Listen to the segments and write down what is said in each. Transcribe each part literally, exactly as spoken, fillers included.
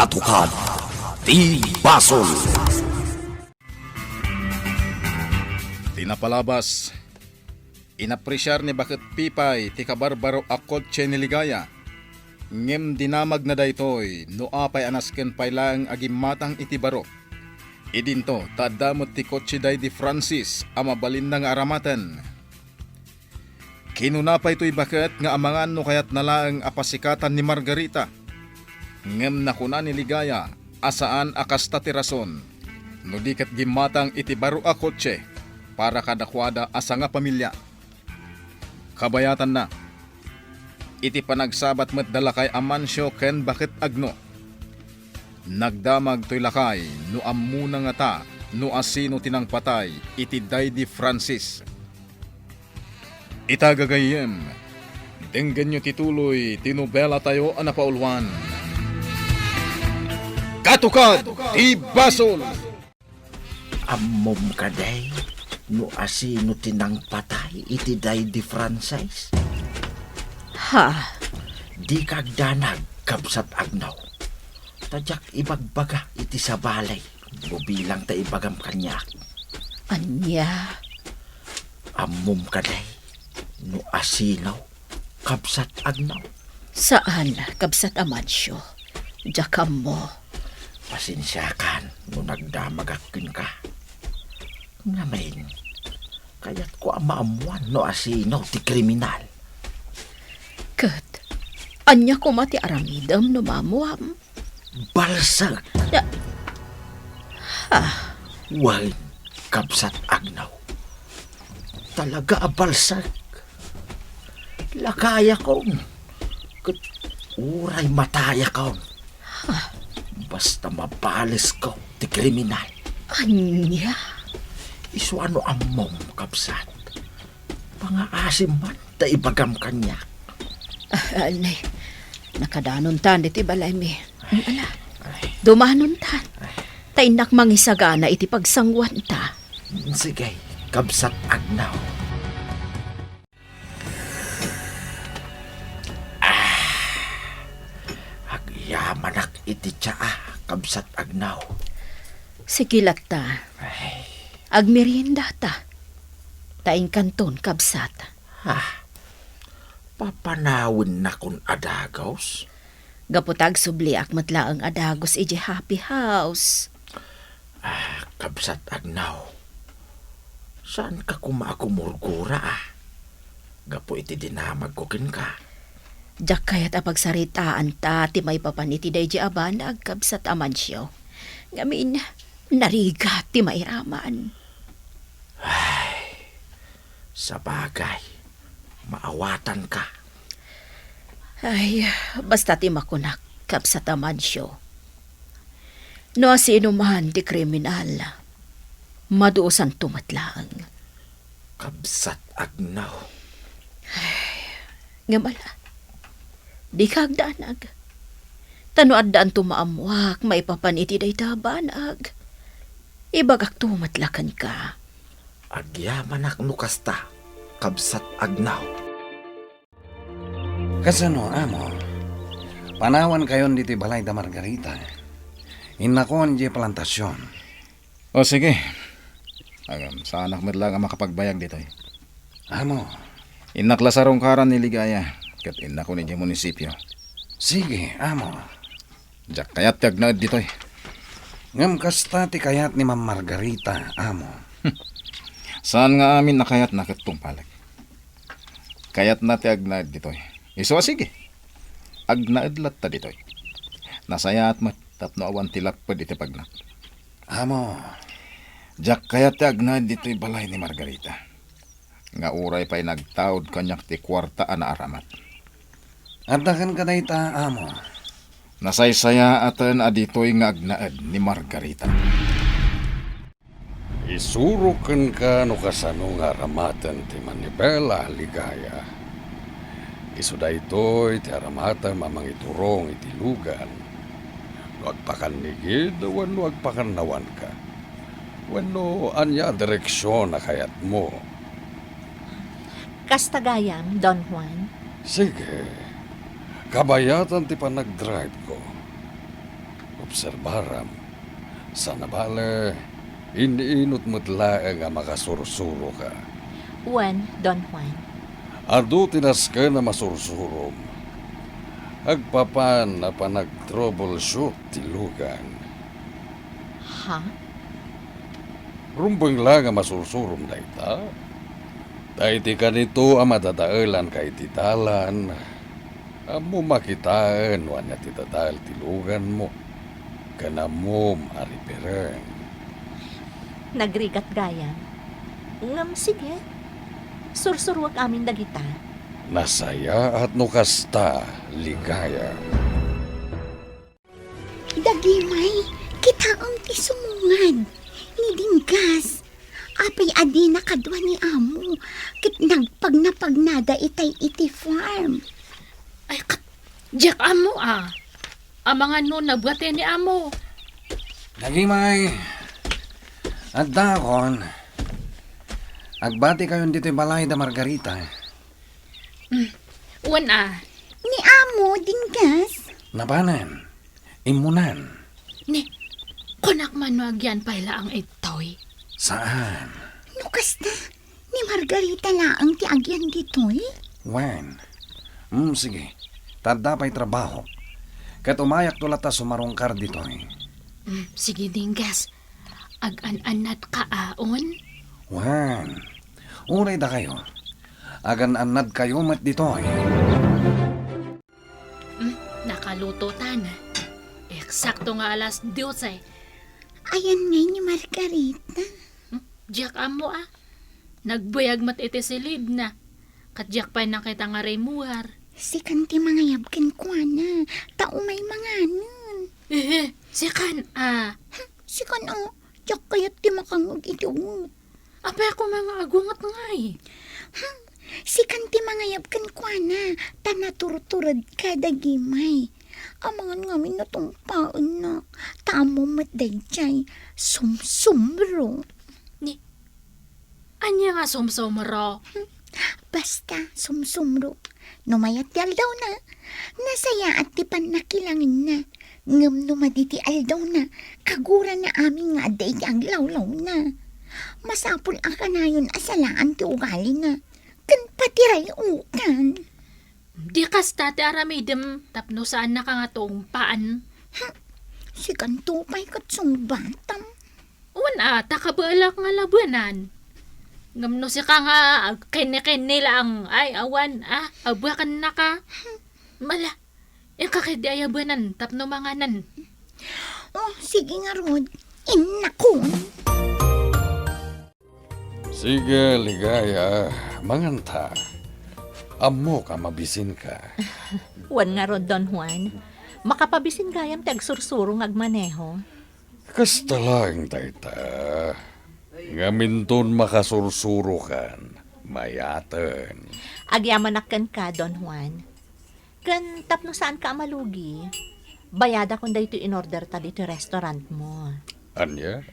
Tukad ti basol. Ti napalabas, inapresiar ni Baket Pipay ti kabarbaro a kotse ni Ligaya, ngem dinamagna daytoy no apay a nasken pay laeng a gimmatang iti barok. Idinto ta adda met ti kotse daydi Francis a mabalinna nga aramaten. Kinuna pay toy baket nga amangan no kayatna laeng a pasikatan ni Margarita. Ngem nakuna ni Ligaya a saan a kasta ti rason, no di ket gimmatang iti baro a kotse para kadakuada a sangapamilia. Kabayatanna, iti panagsabat met da lakay Amancio ken baket Agno. Nagdamag toy lakay no ammona ngata no asino ti nangpatay iti daydi Francis. Ita gagayyem, denggenyo ti tuloy ti nobelatayo a napauluan. Katukad ti Basol! Ammom kadi no asino ti nangpatay iti daydi Francis? Ha? Dika agdanag, kabsat Agno. Ta diak ibagbaga iti sabali no bilang ta ibagam kaniak. Ania? Ammom kadi no asino, kabsat Agno? Saan, kabsat Amancio. Diak ammo. Pasensiakan no nagdamagak kenka. Ngamin, kayatko a maammuan no asino ti kriminal. Ket ania koma ti aramidem no maammuam? Balsek. Ya. Ha? Wen, kabsat Agno. Talaga a balsek. Lakayakon. Ket uray matayakon. Ha? Basta mabalesko ti kriminal. Ania? Isu a no ammom, kabsat. Pangaasim man ta ibagam kaniak. Ah, nay, nakadanontan iti balaymi. Ala, dumanontan. Ta innak mangisagana iti pagsanguanta. Sige, kabsat Agno. Ah, agyamanak iti tsaa, kabsat Agno. Sige latta. Ay. Agmeriendata. Ta inkanton, kabsat. Ah, papanawennakon a dagus? Gapu ta agsubliak met laeng a dagus idiay happy house. Ah, kabsat Agno, saanka koma a gumurgura, a? Gapu iti dinamagko kenka. Diak kayat a pagsaritaanta ti maipapan iti daydi a banag, kabsat Amancio. Ngamin, narigat ti mairaman. Ay, sabagay, maawatanka. Ay, basta ti makunak, kabsat Amancio. No asino man ti kriminal, madusanto met laeng. Kabsat Agno. Ay, ngem ala, dika agdanag. Ta no addanto maammuak maipapan iti dayta a banag, ibagakto met la kenka. Agyamanak no kasta, kabsat Agno. Kasano, amo? Panawankayon ditoy balay da Margarita. Innakon diay plantasion. O, sige. Agam, saanak met laeng a makapagbayag ditoy. Amo. Innak la sarungkaran ni Ligaya, ket innakon idiay munisipio. Sige, amo. Diak kayat ti agnaed ditoy. Ngem kasta ti kayat ni Ma'am Margarita, amo. Saan nga amin a kayatna ket tungpalek. Kayatna ti agnaed ditoy. Isu a sige. Agnaed latta ditoy. Nasayaat met tapno awan ti lapped iti pagnak. Amo. Diak kayat ti agnaed ditoy balay ni Margarita. Nga uray pay nagtaud kaniak ti kuarta a naaramat. Adda kenka dayta, amo. Nasaysayaaten a ditoy nga agnaed ni Margarita. Isurok kenka no kasano nga aramaten ti manibela, Ligaya. Isu daytoy ti aramatem a mangiturong iti lugan. No agpakannigid wenno agpakannawanka. Wenno ania a direksion a kayatmo. Kasta gayam, Don Juan. Sige. Kabayatan ti panagdrive ko. No obserbaram. Sana bale, in-inut met laeng a makasursuroka. Wen, Don Juan. Adu ti nasken a masursurom. Agpapan a panag-troubleshoot ti lugan. Ha? Rumbeng la nga masursurom dayta. Ta iti kanito a madadaelanka iti dalan, ammom a kitaen no ania ti dadael ti luganmo, ken ammom a ripereng. Nagrigat gayam. Ngem sige, sursuruek amin dagita. Nasayaat no kasta, Ligaya. Dagimay, kitaem ti sumungad. Ni Dinggas, apay a dina kadua ni Amo, ket nagpagnapagnada itay iti farm. Ay, kat, diak ammo a. Amangan no nabati ni Amo. Dagimay, addaakon. Agbati kayon ditoy balay da Margarita. Mm, wen a. Ni Amo, Dinggas. Napanen? Immunan? Ni, kunak man no agyan pay laeng itoy. Saan? No kasta, ni Margarita laeng ti agyan ditoy? Wen. Mm, sige. Ta adda pay trabaho. Ket umayakto latta sumarungkar ditoy. Mm, sige, Dinggas. Agan-annadka aon? Wen. Uray dakayo. Agan-annadkayo met ditoy. Hmm, nakaluto tan. Eksakto nga alas dose. Ayan ngay ni Margarita. Hmm, diak ammo a. Nagbayag met iti silidna. Ket diak pay nakita nga rimuar. Sikan ti mangayab kenkuana, ta umay manganen. Ehe, sikan a. Hmm, sikan a. Diak kayat ti makangngeg iti unget. Apay a koma nga agunget ngay? Hmm, sikan ti mangayab kenkuana, ta naturturedka dagimay. Amangan ngamin no tungpaennak, ta ammom met daydiay, sumsumro. Ni, ania nga sumsumro? Hmm, basta, sumsumro. No mayat ti aldawna, nasayaat ti pannakilangenna. Ngem no madi ti aldawna, kagurana amin nga adda iti aglawlawna. Masapul a kanayon a salaan ti ugalina, ken pati ray-okan. Di kasta ti aramidem tapno saannaka nga tungpaan. Hmm, sikanto pay ket sungbatam. Wen a, ta kabaelak nga labenan. Ngem no sika nga agkenne-kenne laeng, ay, awan, a, abakennaka. Mala, inka ketdi a yabenan tapno manganan. Oh, sige ngarud. Innakon. Sige, Ligaya, manganta. Ammok a mabisinka. Wen ngarud, Don Juan. Makapabisin gayam ti agsursuro nga agmaneho. Kasta laeng dayta. Ngem inton makasursurokan, mayaten. Agyamanak kenka, Don Juan. Ken tapno saanka a malugi, bayadakon daytoy inorderta ditoy restaurantmo. Ania?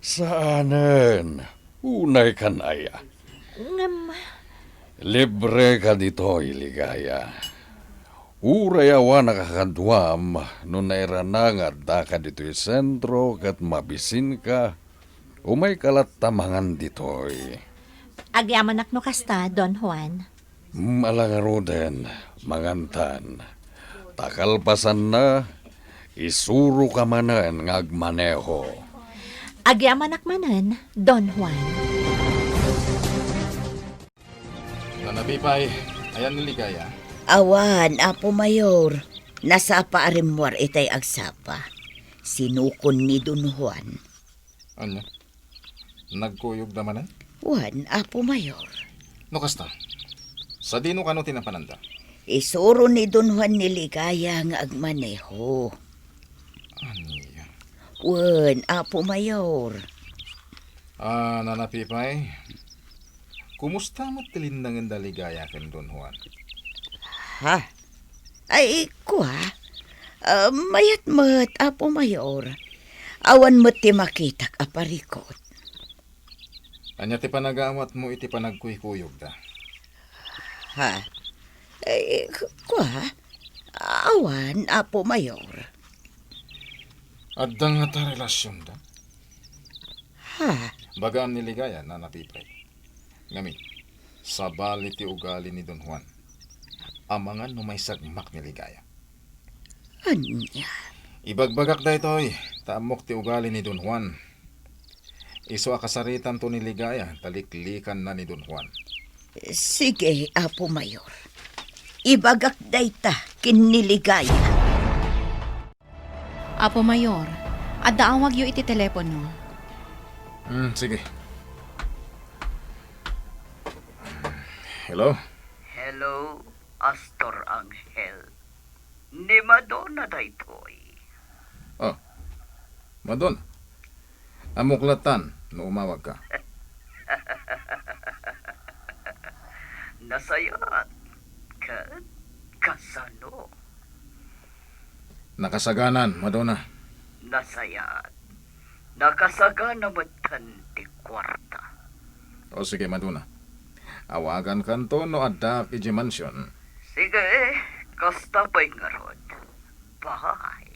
Saanen. Unay kan aya. Ngem, libreka ditoy, Ligaya. Uray awanak a kaduam no nairana nga addaka ditoy sentro ket mabisinka, umayka latta mangan ditoy. Agyamanak no kasta, Don Juan. Mm, ala ngaruden, mangantan. Ta kalpasanna, isuroka manen nga agmaneho. Agyamanak manen, Don Juan. Nanapipay, ayan ni Ligaya? Awan, Apo Mayor. Nasapa a rimmuar itay agsapa. Sinukon ni Don Juan. Ania? Nagkuyogda manen? Wen, Apo Mayor. No kasta, sadino kano ti napananda? Isuro ni Don Juan ni Ligaya nga agmaneho. Ania? Wen, Apo Mayor. Ah, Nanapipay, kumusta met ti linnangen da Ligaya ken Don Juan? Ha? Ay, kua? Ah, mayat met, Apo Mayor. Awan met ti makitak a parikut. Ania ti panagaawatmo iti panagkuykuyogda? Ha? Ay, k-, kua? Awan, Apo Mayor. Adda ngata relasionda? Ha? Bagaan ni Ligaya, Nana Pipay. Ngamin, sabali ti ugali ni Don Juan. Amangan no maisagmak ni Ligaya. Ania? Ibagbagak daytoy, ta ammok ti ugali ni Don Juan. Isu a kasaritanto ni Ligaya, ta liklikanna ni Don Juan. Sige, Apo Mayor. Ibagak dayta ken ni Ligaya. Apo Mayor, adda awagyo iti telepono. Hmm, sige. Hello? Hello, Astor Angel. Ni Madonna daytoy. Oh, Madonna. Ammok lattan no umawag ka. Nasayaat ket kasano? Nakasaganan, Madonna. Nasayaat. Nakasagana metten ti kuarta. O sige, Madonna. Awagankanto no addak idiay mansion. Sige, kasta pay ngarud. Bye.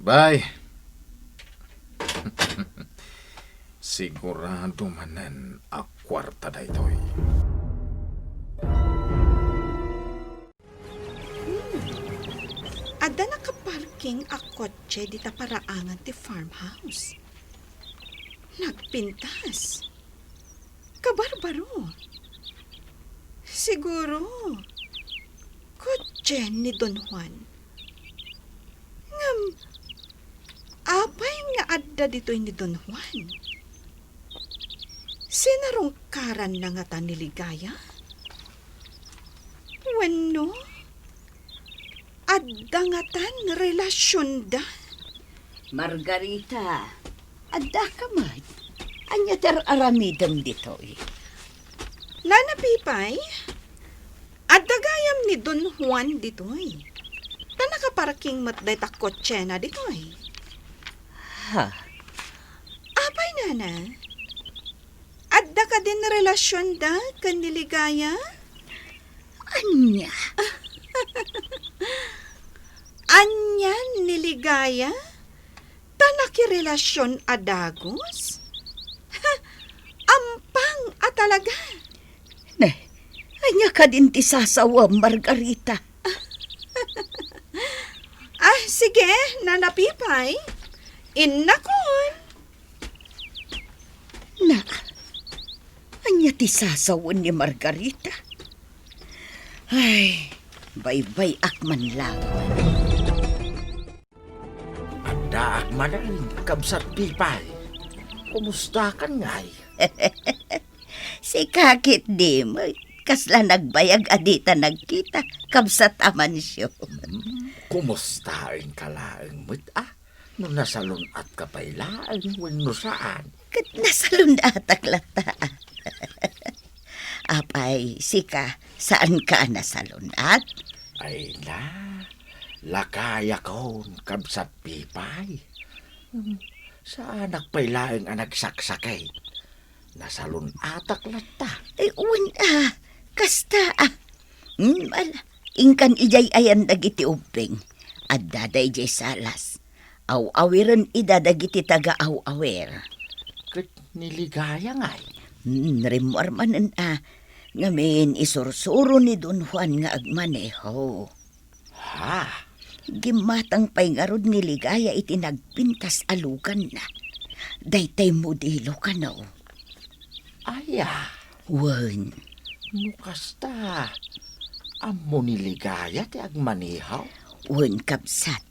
Bye. Sigurado manen a kuarta daytoy. Hmm. Adda nakaparking a kotse dita paraangan ti farmhouse. Nagpintas. Kabarbaro. Siguro, kotse ni Don Juan. Ngem, apay nga adda ditoy ni Don Juan? Sinarungkaranna ngata ni Ligaya? Wenno, adda ngatan relasionda? Margarita, addaka met. Ania ti ar-aramidem ditoy? Nana Pipay, adda gayam ni Don Juan ditoy. Ta nakaparking met dayta kotsena ditoy. Ha? Apay, Nana? Adda kadin relasionda ken ni Ligaya? Ania? Ania ni Ligaya? Ta nakirelasion a dagus? Ampang a talaga. Ne, ania kadin ti sasawem, Margarita? Ah, sige, Nana Pipay. Innakon. Na, ania ti sasawen ni Margarita? Ay, baybay-ak man laeng. Addaak manen, Kabsat Pipay. Kumustakan ngay? Sika ketdi met, kasla nagbayag a dita nagkita, Kabsat Amancio. Hmm, kumustaenka laeng met, a? No nasalun-atka pay laeng wenno saan? Ket nasalun-atak latta. Apay, sika, saanka a nasalun-at? Ay na, lakayakon, Kabsat Pipay. Hmm, saanak pay laeng a nagsaksakit. Nasalun-atak latta. Ay, wen a, kasta a. Hmm, ala, inkan idiay ayan dagiti ubbing. Adda daydiay salas. Aw-awiren ida dagiti taga-aw-awir. Ket ni Ligaya ngay? Hmm, rimmuar manen a. Ngamin, isursuro ni Don Juan nga agmaneho. Ha? Gimmatang pay ngarud ni Ligaya iti nagpintas a luganna. Daytay modelo kano. Aya? Wen. No kasta, ammo ni Ligaya ti agmaneho? Wen, kabsat.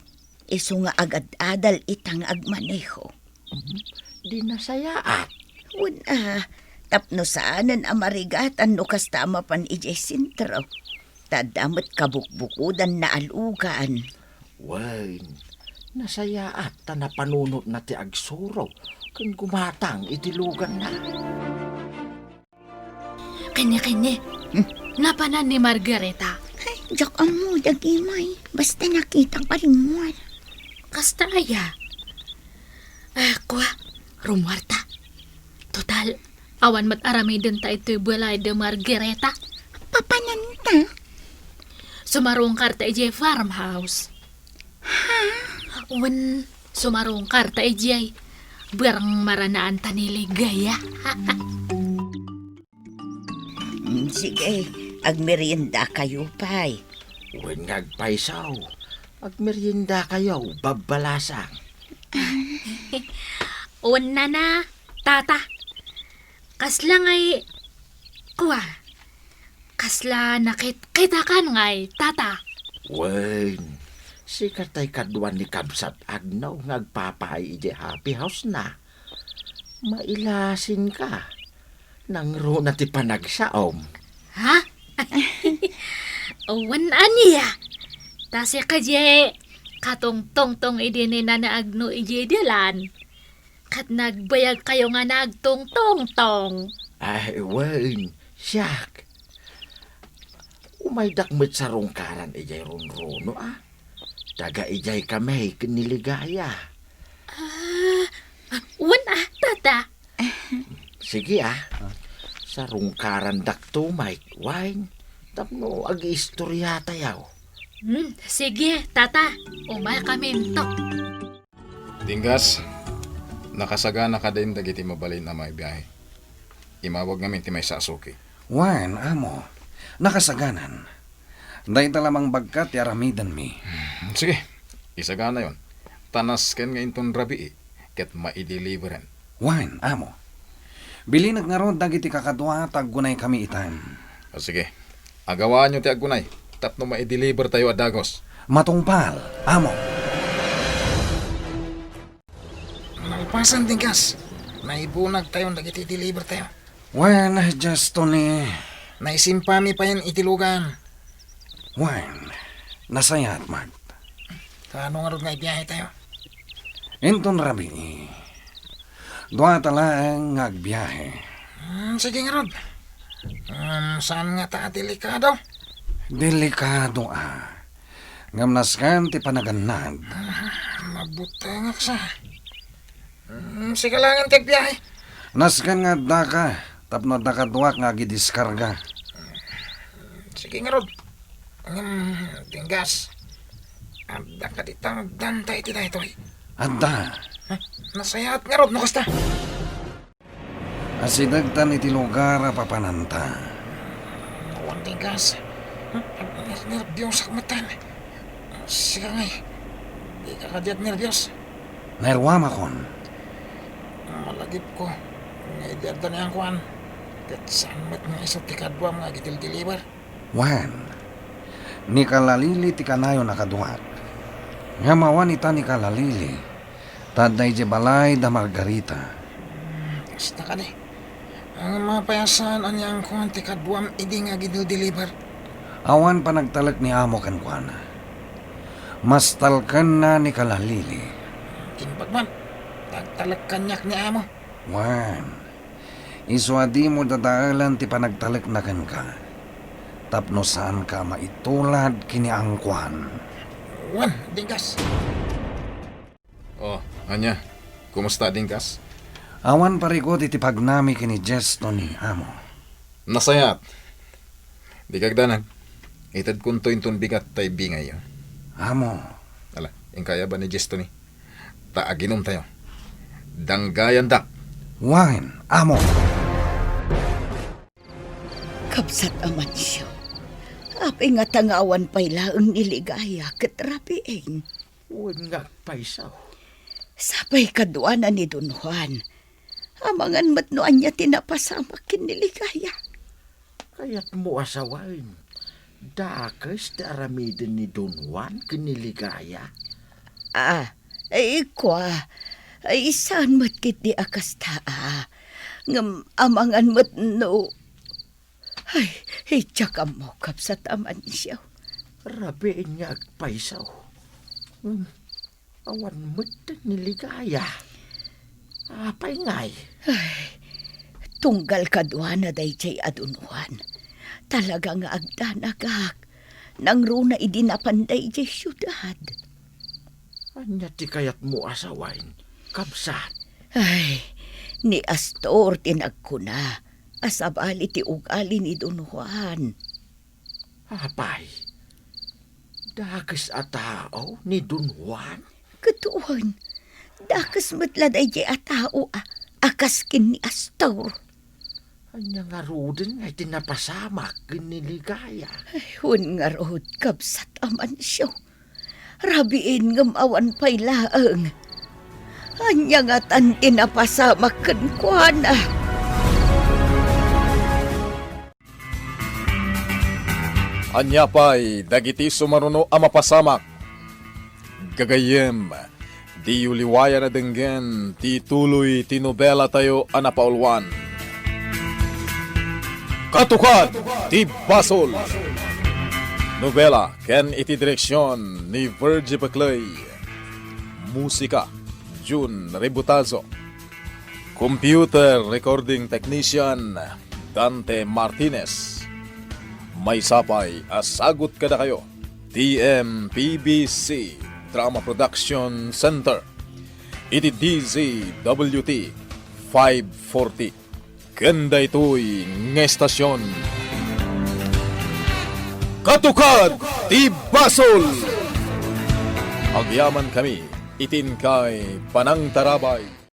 Isu nga agad-adal ita nga agmaneho. Mhm. Di nasayaat. Wen a, tapno saanen a marigatan no kasta a mapan idiay sentro. Ta adda met kabukbukodanna a lugan. Wen, nasayaat ta napanunotna ti agsuro ken gumatang iti luganna. Kenne, kenne. Hmm? Napanan ni Margarita? Ay, diak ammo, dagimay. Basta nakitak a rimmuar. Kasta aya? Ah, kua, rummuarta. Total, awan met aramidenta itoy balay da Margarita. Papananta? Sumarungkarta idiay farmhouse. Ha? Wen, sumarungkarta idiay. Barang maranaan ta ni Ligaya. Mm, sige, agmeriendakayo pay. Wen nga agpayso, agmeriendakayo, babbalasang. Wen, nana, tata. Kasla ngay, kua, kasla nakitkitakan ngay, tata. Wen, sika tay kadua ni Kabsat Agno nga agpapaay idiay happy house na. Mailasinka. Nangruna ti panagsaom. Ha? Wen, ania? Ta sika diay katungtungtong idi ni Nana Agno idiay dalan. Ket nagbayagkayo nga nagtungtungtong. Ay, wen, siak. Umaydak met sarungkaran idiay runruno, a. Taga idiay kami ken ni Ligaya. Ah, wen, a, tata. Sige, a. Sarungkarandakto met, wen, tapno agiistoriatayo. Hmm, sige, tata. Umaykaminto. Dinggas, nakasagana kadin dagiti mabalin a maibiahe? Imawag ngamin ti maysa a suki. Wen, amo. Nakasaganan. Dayta la mangbagka ti aramidenmi. Hmm, sige, isaganayon. Ta nasken nga inton rabii, ket maidiliberen. Wen, amo. Bilinek ngarud dagiti kakadua ta aggunaykami itan. O, sige. Agawaanyo ti aggunay tapno maidelivertayo a dagus. Matungpal, amo. Nalpasen, Dinggas. Naibunagtayon dagiti delivertayo. Wen, Dios, Tony. Naisimpami payen iti lugan. Wen, nasayaat met. Kaano ngarud nga ibiahetayo? Inton rabii, duata laeng nga agbiahe. Hmm, sige ngarud. Hmm, saan ngata a delikado? Delikado, a. Ngem nasken ti panagannad. Ah, mabutengak sa. Hmm, sige laengen ti agbiahe. Nasken nga addaka, tapno adda kaduak nga agidiskarga. Sige ngarud. Ngem, Dinggas, adda kadi tangdanta iti daytoy? Adda. Ha? Nasayaat ngarud no kasta. Asidegtan iti lugar a papananta. Awan, Dinggas. Hmm? Ner-, nerbios ak metten. Sika ngay, dika kadi agnerbios? Naruam akon. Malagipko nga idi adda ni Angkuan, ket saan met nga isu ti kaduam nga agidildiliber. Wen, ni Kalalili ti kanayon a kaduak. Ngem awan ita ni Kalalili, ta adda idiay balay da Margarita. Hmm, kasta kadi. Ngem apay a saan a ni Angkuan ti kaduam idi nga agidildiliber? Awan panagtalek ni Amo kenkuana. Mastalkenna ni Kalalili. Imbag man, nagtalek kaniak ni Amo. Wen, isu a dimo dadaelan ti panagtalekna kenka, tapno saanka a maitulad ken ni Angkuan. Wen, Dinggas. Oh, ania? Kumusta, Dinggas? Awan parikut iti pagnami ken ni Jestoni, Amo. Nasayaat. Dika agdanag. Itedkonto inton bigat ta ibingayyo. Amo. Ala, inkaya ba ni Jestoni? Ta aginumtayo. Danggayandak. Wen, Amo. Kabsat Amancio, apay ngata nga awan pay laeng ni Ligaya ket rabiin? Wen nga agpayso. Sapay kaduana ni Don Juan. Amangan met no ania ti napasamak ken ni Ligaya. Kayatmo a sawen, dakes ti aramiden ni Don Juan ken ni Ligaya? Ah, eh, kua, ay, saan met ketdi a kasta, a. Ngem amangan met no Ay, diak ammo, Kabsat Amancio. Rabiin nga agpayso. Hmm, awan met ni Ligaya. Apay ngay? Ay, tunggal kaduana daydiay a Don Juan. Talaga nga agdanagak. Nangruna idi napan daydiay siudad. Ania ti kayatmo a sawen, kabsat? Ay, ni Astor ti nagkuna a sabali ti ugali ni Don Juan. Apay, Dakes a tao ni Don Juan? Ket wen, dakes met la daydiay a tao a, a kas ken ni Astor. Ania ngaruden nga iti napasamak ken ni Ligaya? Ay, wen ngarud, kabsat Amancio. Rabiin ngem awan pay laeng. Ania ngatan ti napasamak kenkuana? Ania pay dagiti sumaruno a mapasamak? Gagayyem, diyo liwayan a denggen ti tuloy ti nobelatayo a napauluan, Katukad ti Basol. Nobela ken iti direksion ni Virgie Peclay. Musika, Jun Rebutazo. Computer recording technician, Dante Martinez. Maysa pay a sagut kadakayo ti M P B C Drama Production Center iti D Z W T five forty. Ken daytoy nga estasion, Katukad ti Basol! Agyamankami iti inkay panangtarabay.